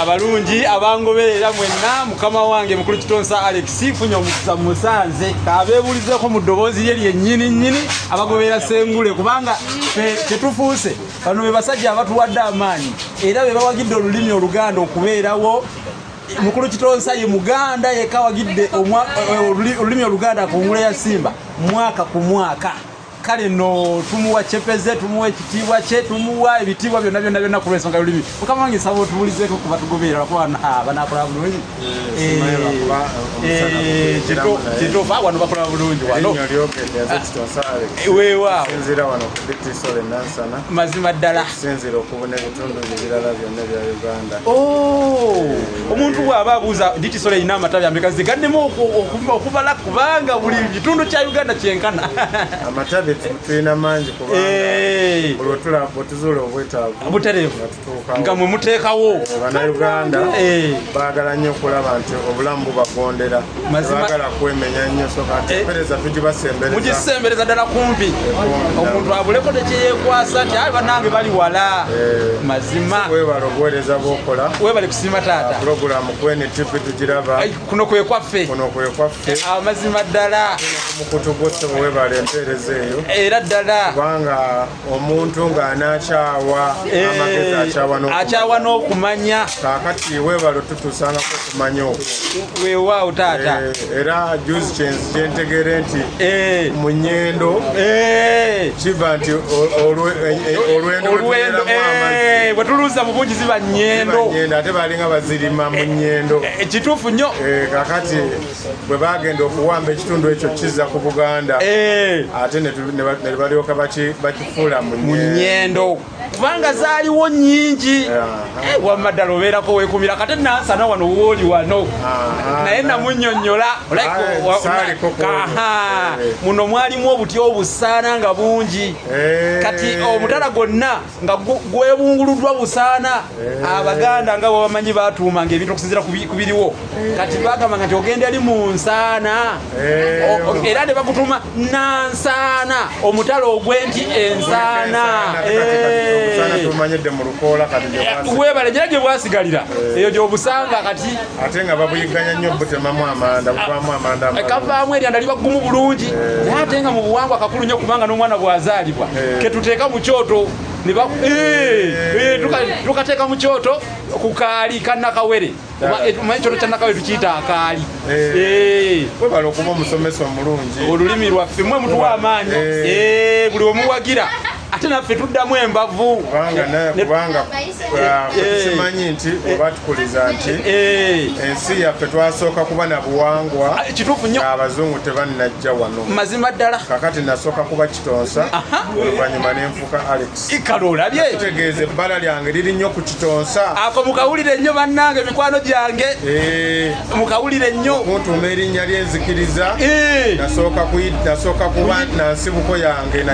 Abalungi abangoberera mwenna, mukama wange mukulu Kitonsa Alex, funye omukisa musanze kabeebuulizeko mu ddoboozi lye lyennyini nnyini abagoberera Sengule, kubanga tetufuuse bano be basajja abatuwadde amaanyi era be bawagidde olulimi Oluganda okubeerawo. Mukulu Kitonsa ye Muganda yekka awagidde olulimi Oluganda ku ngule ya Simba mwaka ku mwaka. Kale no tumuwa kyepeze, tumuwa ekitiibwa kye, tumuwa ebitiibwa byonna byonna byonna ku lw'ensonga y'olulimi. Mukama wange, nsaba otubulizeeko kuba tugoberera, lwakuba banakola bulungi. Kituufu, wano bakola bulungi wano. Weewaawo. Mazima ddala. Sinzira okubuna ebitundu ebirala byonna ebya Uganda. Omuntu bw'aba abuuza DT Solar erina amatabi ameka, zigaddemu okubala, kubanga buli kitundu kya Uganda kyenkana. Amatabi tulina mangi, kubanga buli bwetuzuula obwetaavu butereevu nga mwe muteekawo. Bannayuganda baagala nnyo okulaba nti obulamu bubagondera, baagala kwemenya nnyo, so kati empereza tugibasembereza. Mugisembereza ddala kumpi, omuntu abuleko tekyeyekwasa nti ayi bannange bali wala. Mazima. Webale obuweereza bwokola. Webale kusiima, taata. Puroguramu Kwene TV tugiraba. Kuno kwe kwaffe. Kuno kwe kwaffe. Amazima ddala. Mukutu gwose, webale empeereza eyo. Era ddala. Kubanga omuntu ng'anaakyawa amagezi, akyawa. Akyawa n'okumanya. Kaakati webale otutuusangako okumanya okwo. Weewaawo, taata. Era juzi kyentegere nti mu nyendo kiva nti olwendo. Olwendo bwe tuluza mu bungi ziba nyendo. Nyendo, ate balinga bazirima mu nyendo. Kituufu nnyo. Kakati bwe bagenda okuwamba ekitundu ekyo kizza ku Buganda, ate ne balyoka bakifuula mu mu nyendo, kubanga zaaliwo nnyingi. Wamma ddala obeerako weekumira kate Nansana wano wooli wano, naye namunnyonnyola. Saaliko ku olwo. Muno mwalimu obuti obusaana nga bungi. Kati omutala gwonna nga gwebunguluddwa busaana. Abaganda nga bwebamanyi batuumanga ebintu okusinziira ku biriwo. Kati bagamba nti ogenda eri mu nsaana. Era ne bagutuma Nansaana, omutala ogw'enti ensaana. Obusaana tumanyidde mu lukoola kati gye bwasi- Weebale gira gye bwasigalira eyo gy'obusanga kati. Ate nga babuyiganya nnyo, butemamu amanda, buvaamu amanda amalungi. Kavaamu eryanda liba ggumu bulungi, naye ate nga mu buwangwa kakulu nnyo, kubanga n'omwana bw'azaalibwa ketuteeka mu kyoto ne tukateeka mu kyoto ku kaali ka Nakawere. Omanyi ekyoto kya Nakawere tukiyita akaali. Webale okuba omusomesa omulungi. Olulimi lwaffe mwe mutuwa amaanyi. Buli omuwagira ate naffe tuddamu embavu. Kubanga kubanga tukimanyi nti oba tukuliza nti ensi yaffe twasooka kuba na buwangwa. Ah, kituufu nnyo. Abazungu tebannajja wano. Mazima ddala. Kakati nasooka kuba Kitonsa, oluvannyuma nenfuuka Alex. Ikalo olabye. Kitegeeza ebbala lyange liri nnyo ku Kitonsa. Ako mukawulire nnyo, bannange, mikwano gyange. Mukawulire nnyo. Kuntuuma erinnya ly'enzikiriza, nasooka kuba na nsibuko yange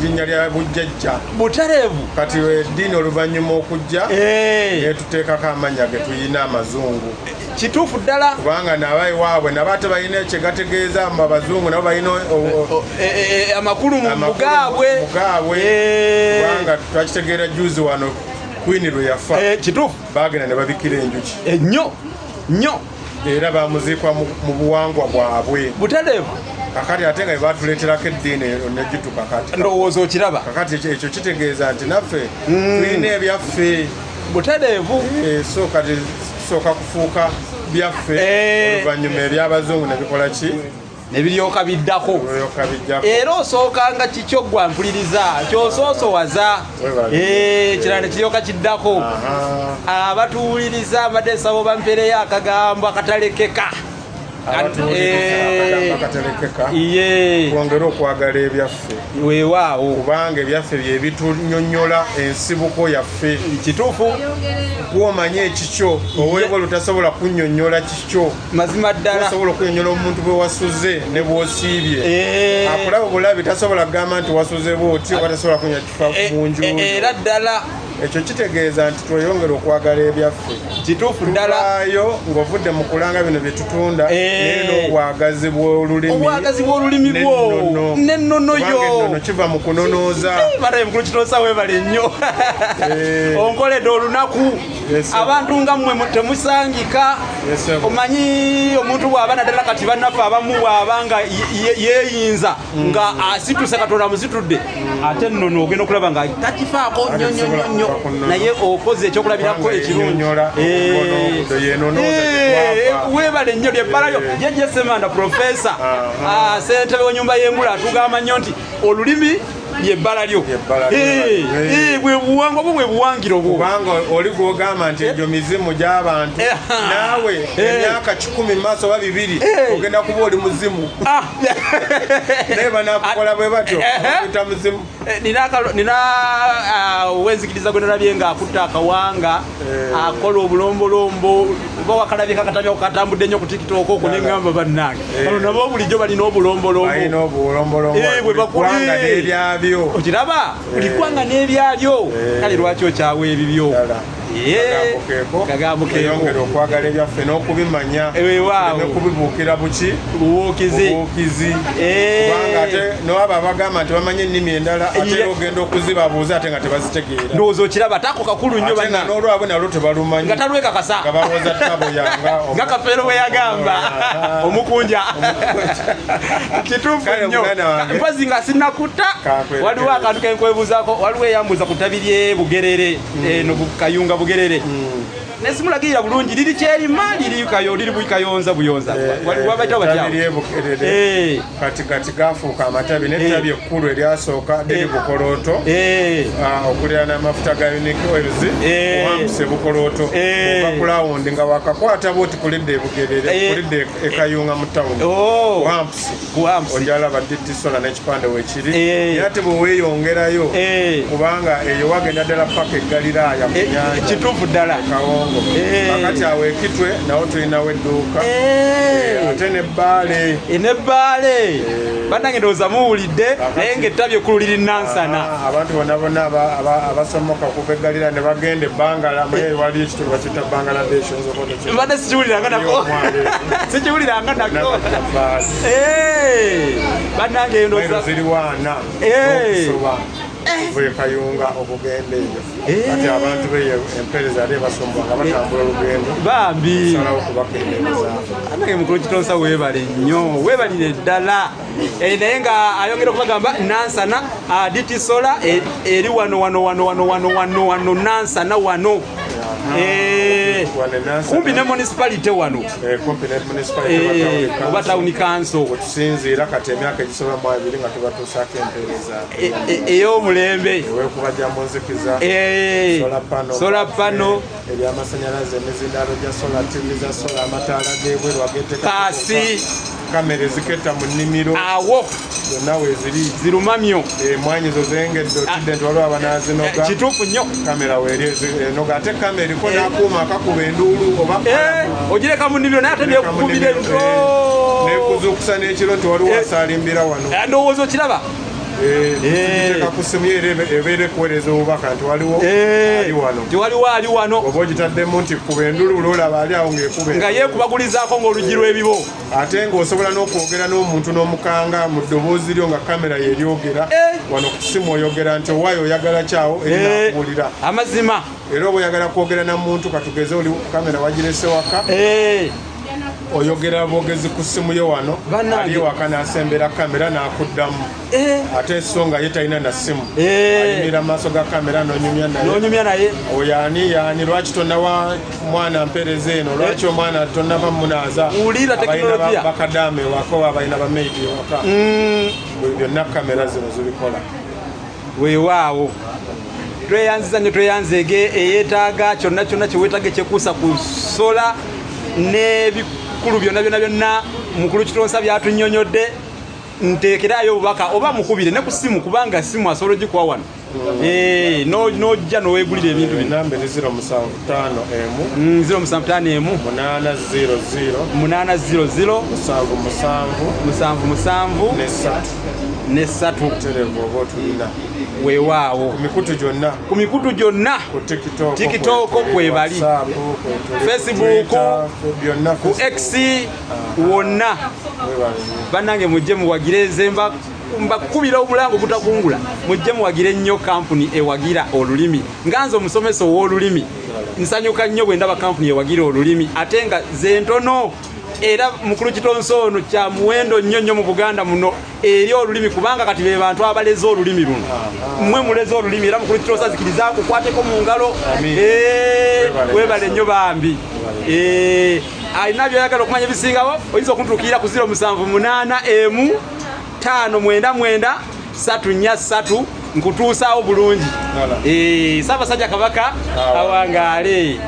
linnya lya bujjajja. Butereevu. Kati eddiini oluvannyuma okujja, netuteekako amannya ge tuyina amazungu. Kituufu ddala. Kubanga naba ewaabwe nabo ate balina kyegategeeza mu abazungu, nabo balina amakulu mu amakulu gaabwe. mu gaabwe. Kubanga twakitegeera juzi wano Queen lwe yafa. Kituufu. Bagenda ne babikira enjuki. Nnyo nnyo. Era bamuziikwa mu buwangwa bwabwe. Butereevu. Kakati ate nga bebatuleeterako eddiini eyo negituka kati. Ndowooza okiraba. Kakati ekyo kitegeeza nti naffe tulina ebyaffe. Butereevu. So kati tusooka kufuuka byaffe, oluvannyuma ebyabazungu ne bikola ki? Ne biryoka biddako. Biryoka bijjako. Era osookanga kikyo gwa mpuliriza kyosoosowaza. Webale. Ekirala ne kiryoka kiddako. Abatuwuliriza, mbadde nsaba bampeereyo akagambo akatalekeka. Abatuwuliriza, akagambo akatalekeka: twongere okwagala ebyaffe. Weewaawo. Kubanga ebyaffe bye bitunyonnyola ensibuko yaffe. Kituufu. Gwomanye ekikyo, owebwe tasobola kunnyonnyola kikyo. Mazima ddala. Osobola okunyonnyola omuntu bwe wasuze ne bw'osiibye. Akulaba bulabi tasobola kugamba nti wasuze bwoti, oba tasobola kunya kifa mu nju. Era ddala. Ekyo kitegeeza nti tweyongere okwagala ebyaffe. Kituufu ddala. Tuvaayo ng'ovudde mu kulanga bino bye tutunda, naye n'obwagazi bw'olulimi, Obwagazi bw'olulimi bwo n'ennono. N'ennono yo. Kubanga ennono kiva mu kunonooza. Banaye, mukulu Kitonsa, weebale nnyo. Onkoledde olunaku. Yes, sir. Abantu nga mmwe temusangika. Yes, sir. Omanyi omuntu bw'aba, naddala kati bannaffe abamu, bw'aba nga yeeyinza nga asituse, Katonda amusitudde, ate nnono ogenda okulaba nga takifaako nnyo nnyo nnyo nnyo. Kuva ku nnono. Naye okoze ekyokulabirako Kubanga ekirungi. yennyonnyola obugono, yenonooza gye twava. Weebale nnyo, lyebbalayo. Jjajja Semanda, profesa, ssentebe w'ennyumba y'engula, atugamba nnyo nti olulimi lyebbala lyo. Lyebbala lyo. Bwe buwangwa bwo, bwe buwangiro bwo. Kubanga oli gwogamba nti egyo mizimu gy'abantu, naawe emyaka 100 mu maaso oba 200 ogenda kuba oli muzimu. Naye banakukola bwe batyo, okuyita muzimu. Nina owenzikiriza gwe nalabye nga akutte akawanga, akola obulombolombo, oba wakalabye kakatabi ako katambudde nnyo ku TikTok okwo, neŋŋamba, bannange, bano nabo bulijjo balina obulombolombo. Balina obulombolombo. Bwe Buli ggwanga n'ebyabyo. Okiraba, buli ggwanga n'ebyalyo. Kale lwaki okyawa ebibyo? Ddala. Kagambo keeko. Kagambo keeko. Tweyongere okwagala ebyaffe n'okubimanya. Weewaawo. Tuleme kubibuukira buki. Bubuukizi. Bubuukizi. Kubanga ate nowabo abagamba nti bamanyi ennimi endala, ate era ogenda okuzibabuuza ate nga tebazitegeera. Ndowooza okiraba, tako kakulu nnyo. Ate nga Bannange, n'olwabwe nalwo tebalumanyi. Nga talwekakasa. Nga balowooza tabo yanga. Nga Kafeero bwe yagamba omukunja. Kituufu Kale, nnyo. muganda wange. Mpozi nga sinnakuta, Kankwerekere. waliwo akantu kenkwebuuzaako. Waliwo eyambuuza ku ttabi ly'e Bugerere, eno Kayunga Bugerere, nesimulagirira bulungi, liri Kyerima, liri Kayo, liri Bukayonza, Buyonza? Wabaitawo Ettabi batyawo? ly'e Bugerere kati kati gafuuka amatabi, n'ettabi ekkulu eryasooka liri Bukolooto, okuliraana amafuta ga Unique Oils, owampuse Bukolooto, ova ku lawundi nga wakakwata bwoti kulidda ebugerere, kulidda ekayunga mu tawuni. Oh. Wampusi. Ku Wampusi. Ojalaba DT Solar n'ekipande weekiri. Naye ate bwe weeyongerayo, kubanga eyo wagenda ddala paka eGaliraaya ku nyanja. Kituufu ddala. Kawongo. Kakati awo Ekitwe nawo tulinawo edduuka. Ate nebbaale. Nebbaale. Bannange, ndowooza muwulidde, naye ng'ettabi ekkulu liri Nansana. Ah, abantu bonna bonna abasomoka okuva eGalira ne bagenda ebbangala, naye wali ekitundu bakiyita Bangladesh, oyinza okuba Mbadde sikiwuliranga nako. Sikiwuliranga nako. Bannange, ndowooza Ziri waana okusoba okuva eKayunga okugenda eyo. Kati abantu beyo empeereza ate basumba nga batambula olugendo, Bambi. salawo okubakendeerezaako. Anange, mukulu Kitonsa, weebale nnyo, weebalire ddala. Naye nga ayongera okubagamba, Nansana, DT Solar eri wano wano wano wano wano wano wano Nansana wano. Wano e Nansana. Kumpi ne municipality wano. Kumpi ne municipality Oba town council. Wetusinziira kati emyaka egisoba mu 20 nga tubatuusaako empeereza Ey'omulembe. Ewekubajja mu nzikiza, solar panel, Solar panel. Ebyamasanyalaze, emizindaalo gya solar, TV za solar, amataala g'ebweru ageteeka, Kaasi. Kamera eziketta mu nnimiro, Awo zonna weeziri. Zirumamyo. Emwanyi zo zengedde, otidde nti waliwo abanaazinoga. Kituufu nnyo. Kamera weeri enoga, ate kamera eriko n'akuuma akakuba enduulu oba Ogireka mu nnimiro naye ate Ogireka mu nekukubira. nnimiro, nekuzuukusa n'ekiro nti waliwo asaalimbira wano. Ndowooza okiraba. Giteeka ku simu ye, era ebeera ekuweereza obubaka nti waliwo ali wano. Tiwaliwo ali wano. Oba ogitaddemu nti kuba enduulu, olaba ali awo ng'ekuba. Nga yeekubagulizaako ng'oluggi lw'ebibo. Ate ng'osobola n'okwogera n'omuntu n'omukanga mu ddoboozi lyo nga kamera yeryogera. Wano ku simu oyogera nti owaayo oyagala kyawo, eri nakuwulira. Amazima. Era oba oyagala kwogera na muntu, katugeze oli kamera wagirese waka, oyogera bwogezi ku simu yo wano. Bannange. Ali waka n'asembera kamera n'akuddamu, ate so nga ye talina na simu, ayimirira mu maaso ga kamera n'onyumya naye. N'onyumya naye. Oyo ani yani, lwaki tonawa mwana mpereza eno, lwaki omwana tonava munaaza? Wulira Abalina tekinologiya. bakadaama ewaka oba abalina bamaidi ewaka, byonna kamera zino zibikola. Weewaawo, tweyanziza nnyo, tweyanzeege. Eyeetaaga kyonna kyonna kyeweetaaga ekyekuusa ku solar n'ebikulu byonna byonna byonna mukulu Kitonsa byatunyonyodde, nteekerayo obubaka oba mukubire ne ku simu, kubanga simu asobola ogikuwa wano. Eh, n'ojja n'owegulira ebintu bino. Enamba eri 0751 0751 800 800 77 77 ne3 ne3. Terevu oba otulina Weewaawo. ku mikutu gyonna. Ku mikutu gyonna. Ku TikTok, TikTok kwetuli, kwebali. WhatsApp, kwetuli, ku Facebook, Twitter, byonna. Ku X wonna. Webale nnyo. Bannange, mujje muwagire. Nze mbakubira omulango gutakungula, mujje muwagire nnyo kampuni ewagira olulimi. Nga nze omusomesa ow'olulimi, nsanyuka nnyo bwe ndaba kampuni ewagira olulimi, ate nga ze ntono. Era mukulu Kitonsa ono kya muwendo nnyo nnyo mu Buganda muno eri olulimi, kubanga kati be bantu abaleze olulimi luno. Mmwe muleze olulimi. Era mukulu Kitonsa, zikiriza kukwateko mu ngalo. Amiina. Eh, Webale. Webale nnyo bambi. Eh, alina byoyagala okumanya ebisingawo, oyinza okuntuukirira ku 078 159 343, nkutuusaawo bulungi. Wala. Eh, Ssaabasajja Kabaka awangaale.